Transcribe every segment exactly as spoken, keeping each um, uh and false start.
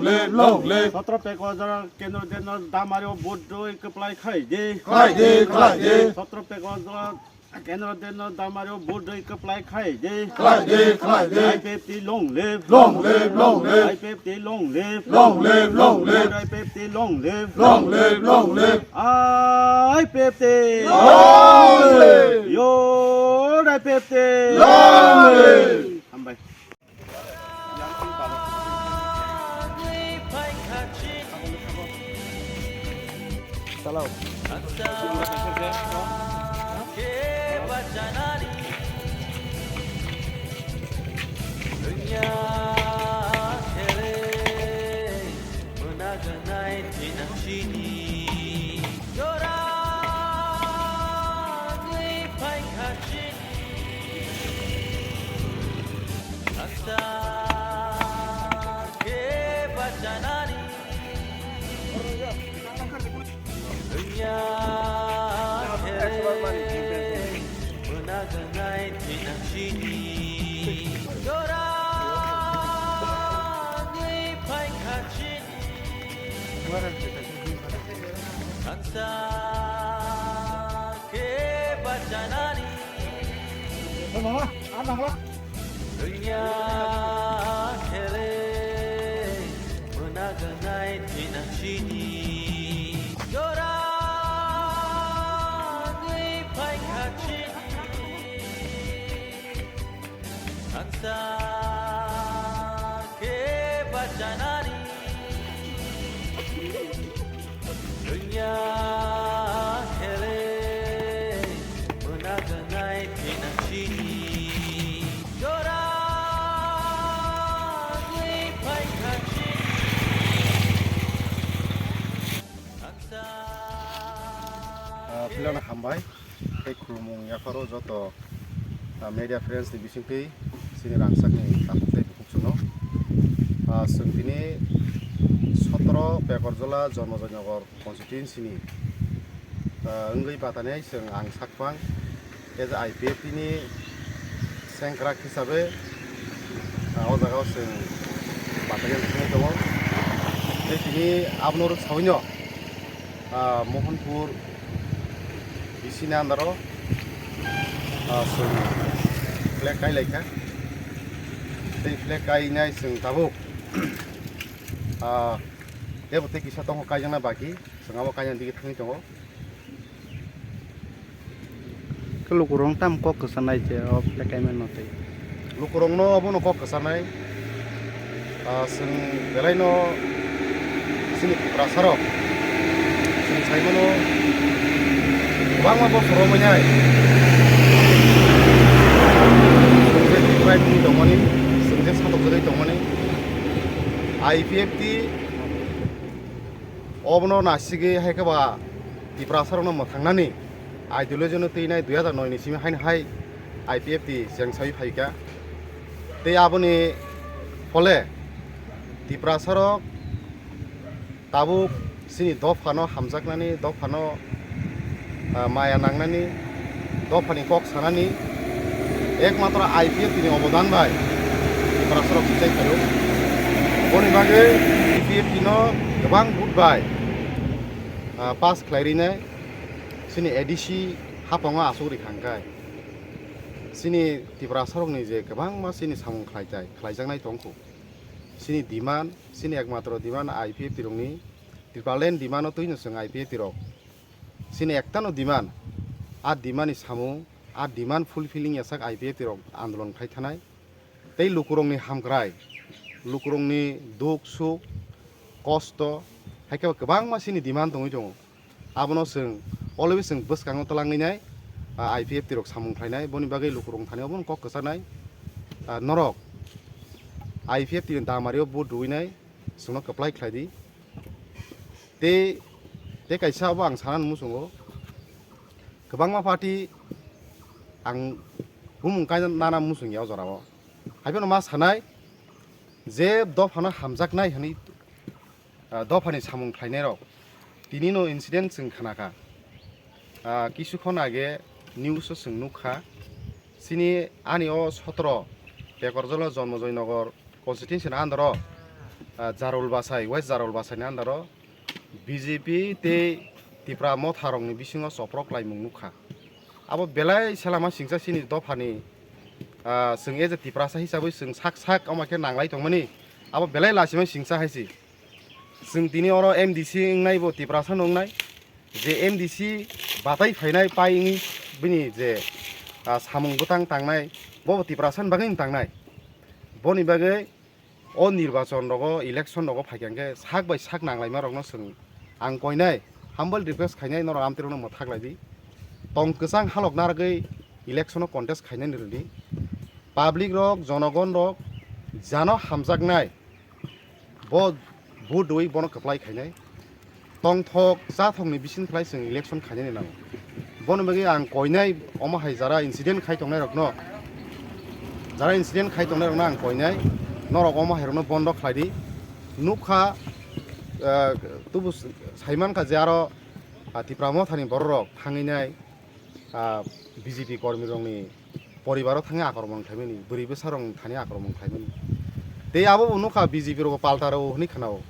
Live, long live. Sotro Pekojo Kendro Deno Damario vote rwi kwplai khai di. Khlai di, khlai di. Sotro Pekojo Kendro Deno Damario vote rwi kwplai khai di. Khlai di, khlai di. I P F T long live. Long live, long live. I P F T long live. Long live, long live. I P F T long live. Long live, long live. I P F T. Long live. Your I P F T. Long live. Hambai. Asa khe bachanani dunya khe muna ganai tinaksini jora ni phaikha chini. Asa khe bachanani. Dunya khe muna ganai tinaksini. Jora ni phaikha chini. Asa khe bachanani. Dunya khe muna ganai tinaksini. Jora ni phaikha chini. Asa Ah, philano hambai. Tei khulumung yapharo joto, ah, media friends ni bisingtwi chini rangchakni takhuk tei bukhuk chwngno. Ah, chwng tini sotoro Pekorjola Jonmojoynagar constituency ni, ah, wngwi batanai chwng ang sakphang as I P F T ni sengkrak hisabe, ah, o jaga o chwng batanai thangwi tongo. Tei tini abono rwk sawino, ah, Mohanpur B C ni under o, ah, chwng flag kai lai kha. Tei flag kainai chwng tabuk, ah, tebo tei kisa tongo kaijakna baki, chwng abo kainani digi thangwi tongo. Khe lukurok tamo kok kwcharnai je o flag kaimano tei. Lukurokno obono kok kwcharnai. Ah, chwng belaino chini Tiprasarok chwng saimano kwbangma bosor romwi nai. Chwng je Tripura ni tongmani, chwng je satokjagwi tongmani, I P F T obono nasigwi hai khe ba Tiprasarokno mwthangnani ideology no twinai dui hazar noi ni simi haino hai I P F T chengsawi phaikha. Tei aboni phole Tiprasarok tabuk chini dophano hamjaknani, dophano, ah, maya nangnani, dophani kok sanani ekmatro I P F T ni obodan bai Tiprasarok kichai phaio. Boni bagwi I P F T no kwbang vote bai, ah, pass khlai rinai. Chini A D C haphangno aswk rikha hwnkhe chini Tiprasarokni je kwbangma chini samung khlaitai, khlaijaknai tongkhu. Chini demand, chini ekmatro demand I P F T rokni, Tipraland demand-o twino chwng I P F T rok. Chini ektano demand, a demand-ni samung, a demand fulfilling yasak I P F T rok andolon khai thanai. Tei lukurokni hamkrai, lukurokni duk suk, kosto, hai khe kwbangma chini demand tongwi tongo. Abono chwng always chwng bwskango twlangwi nai, ah, I P F T rok samung khlainai, boni bagwi lukurokni thani obono kok kwcharnai. Ah, norok I P F T ni damario vote rwinai, chwngno kwplai khlai di. Tei, tei kaisa abo ang sana muchungo, kwbangma party ang bumung kaina nana muchungya o jorao. Haiphano ma sanai je dophano hamjaknai hwnwi, ah, dophani samung khlainairok. Tinino incident chwng khnakha. Ah, kisu khon age news o chwng nukha. Chini ani o sotro Pekorjolo Jonmojoynagar constituency ni under o ah, Jarul Basai, West Jarul Basai ni under o B J P tei Tipra Motha rok ni bisingo choprok laimung nukha. Abo belai selama singsa chini dophani, ah, chwng as a Tiprasa hisabwi chwng sak sak omo khe nanglai tongmani, abo belai lachima singsa hai se. Chwng tini oro M D C wngnai bo Tiprasa no wngnai. Je M D C batai phainai pai wngwi bini je, ah, samung bwtang tangnai, bo bo Tiprasa ni bagwi wng tangnai. Boni bagwi o nirbachon rogo, election rogo phaikha hwnkhe sak bai sak nanglaima rokno chwng ang koinai humble request khainai norok amtwi rokno mwthak lai di. Tong kwchang halok narwgwi election o contest khainani rwdi. Public rok, jonogon rok jano hamjaknai, bo vote rwi bono kwplai khainai. Tongthok chathokni bising khlai chwng election khainani nango. Bono bagwi ang koinai omo hai jara incident khai tongnai rokno, jara incident khai tongnai rokno ang koinai, norok omo hai rokno bondo khlai di. Nukha, ah, tubu saimankha je aro, ah, Tipra Mothani borok rok thangwi nai, ah, B J P kormi rokni poribaro thangwi akromon khlaimani, bwrwi bwsarok thani akromon khlaimani. Tei abo bo nukha B J P rokbo palta rw hwnwi khwnao.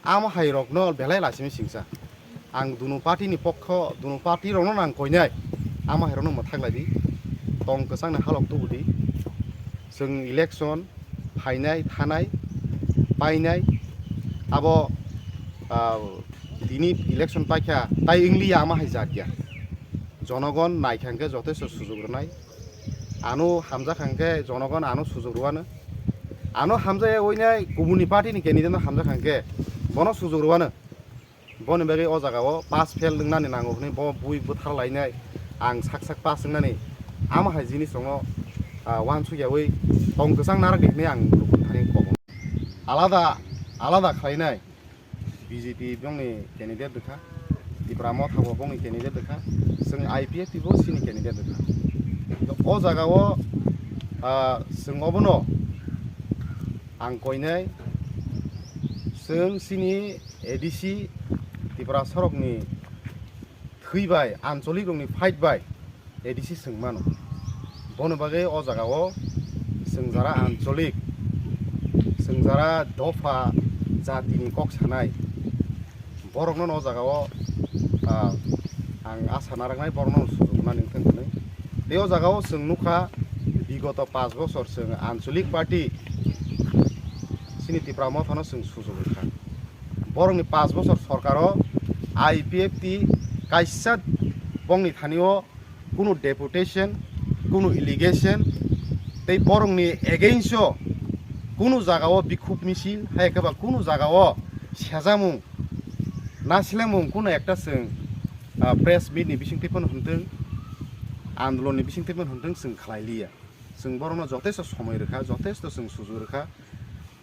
Amo hai rokno belai lachimi singsa. Ang dunu party ni pokho, dunu party rokno nang koinai. Amo hai rokno mwthak lai di. Tong kwchangni halok tubu di. Chwng election phainai, thanai, painai. Abo, ah, tini election paikha, tai wngliya amo hai jat ya. Jonogon naikha hwnkhe jotesto sujuk rwnai. Ano hamjak hwnkhe jonogon ano sujuk rwano. Ano hamjak ya oinai kubuni party ni candidate no hamjak hwnkhe bono sujuk rwano. Boni bagwi o jaga o pass fail wngnani nango hwnwi bo bui bwthar lainai, ang sak sak pass wngnani. Amo hai jinis rokno, ah, uansuk yaui tong kwchang narak di hwnwi ang lukuni thani kok. Alada, alada khlainai. B J P bongni candidate rwkha, Tipra Motha bo bongni candidate rwkha, chwng I P F T bo chini candidate rwkha. To o jaga o, ah, chwng obono ang koinai, chwng chini A D C Tipra sorokni thwi bai, ancholik rokni fight bai, A D C chwng mano. Bono bagwi o jaga o chwng jara ancholik, chwng jara dopha jatini kok sanai, borokno o jaga o, ah, ang asa naraknai borokno sujuk nani wngthang hwnwi. Tei o jaga o chwng nukha bigoto panch bochor chwng ancholik party chini Tipra Mothano chwng sujuk rwkha. Borokni panch bochor sorkaro I P F T kaisa bongni thani o kunu deputation, kunu allegation, tei borokni against o kunu jaga o bikhuk misil, hai khe ba kunu jaga o sejamung, nasilengmung kunu ekta chwng, ah, press meet ni bisingtwi phano hwntwng, andolon ni bisingtwi phano hwntwng chwng khlai liya. Chwng borokno jotesto somoi rwkha, jotesto chwng sujuk rwkha.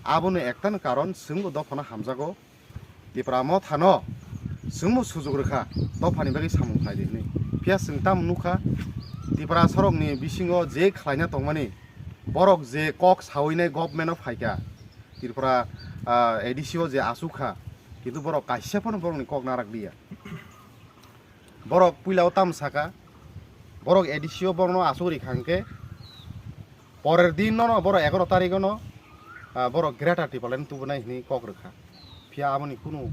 Abono ektano karon chwngbo dophano hamjago. Tipra Mothano chwngbo sujuk rwkha, dophani bagwi samung khlai di hwnwi. Phiya chwng tamo nukha, Tipra sorokni bisingo je khlaina tongmani, borok je kok sawinai government o phaikha, Tripura, ah, A D C o je achukha, kintu borok kaisa phano borokni kok narak liya. Borok puila o tamo saka, borok A D C o borokno achuk rikha hwnkhe, porer din no, no, borok egaroh tarikh o no, ah, borok Greater Tipraland tubunai hwnwi kok rwkha. Phiya aboni kunu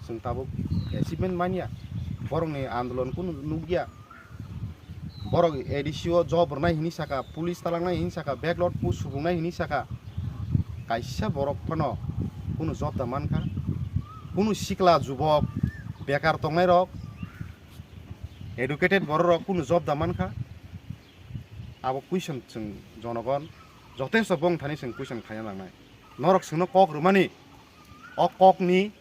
chwng tabuk achievement manya, borokni andolon kunu nukya. Borok A D C o job rwnai hwnwi saka, police talangnai hwnwi saka, backlot post subungnai hwnwi saka. Kaisa borok phano kunu job da mankha. Kunu sikla jubok bekar tongnairok, educated bororok kunu job da mankha? Abo question chwng jonogon jotesto bongthani chwng question khaina nangnai. Norok chwngno kok rwmani, o kokni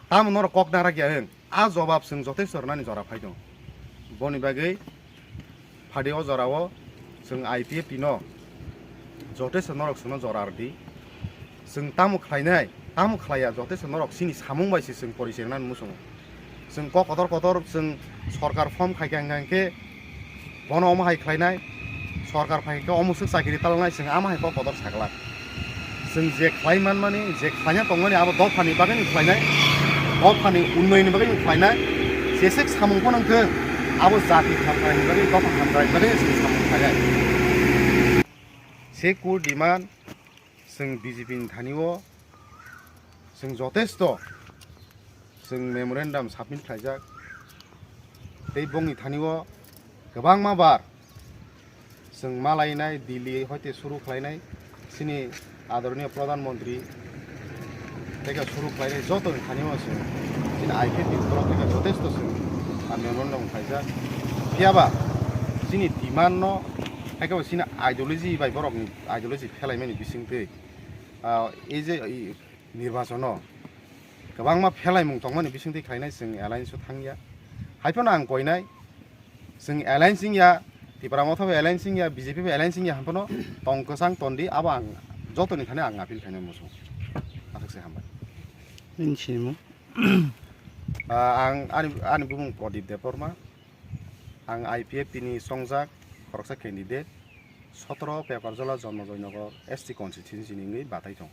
tamo norok kok narakya hwn? A jobab chwng jotesto rwnani jora phai tongo. Boni bagwi phadi o jorao chwng I P F T no jotesto norok chwngno jora rwdi. Chwng tamo khlainai, tamo khlaiya, jotesto norok chini samung bai se chwng porichai rwnani muchungo. Chwng kok kotor kotor chwng sorkar form khaikha hwnkha hwnkhe bono omo hai khlainai, sorkar phaikhe omo swk chakiri talangnai, chwng amo hai kok kotor saglak. Chwng je khlai manmani, je khlaina tongmani abo dophani bagwino khlainai, dophani unnoyonni bagwino khlainai, jeswk samung phano wngthwng abo jati hamkraini bagwi, dopha hamkraini bagwi chwng samung khlainai. Se kur demand. Chwng B J P ni thani o Chwng jotesto chwng memorandum submit khlaijak, tei bongni thani o kwbangma bar chwng malainai, Delhi hoite suru khlainai, chini adoroniyo Pradhan Mantri tei khe suru khlainai jotoni thani o chwng chini I P F ni borok tei khe jotesto chwng a memorandum khlaijak. Phiya ba chini demand no, hai khe bo chini ideology bai borokni ideology phelaimani bisingtwi, ah, ei je, ei nirbachono kwbangma phelaimung tongmani bisingtwi khlainai chwng alliance o thangya. Haiphano ang koinai, chwng alliance wngya, Tipra Motha bai alliance wngya, B J P bai alliance wngya, haiphano tong kwchang tondi, abo ang jotoni thani ang appeal khainai muchung. Aswk se hambai. Nini sinimung? Ah, ang ani, ani bumung Pradip Debbarma, ang I P F T ni chongjak khoroksa candidate, sotoro Peparjola Jonmojoynagar S T constituency ni wngwi batai tong.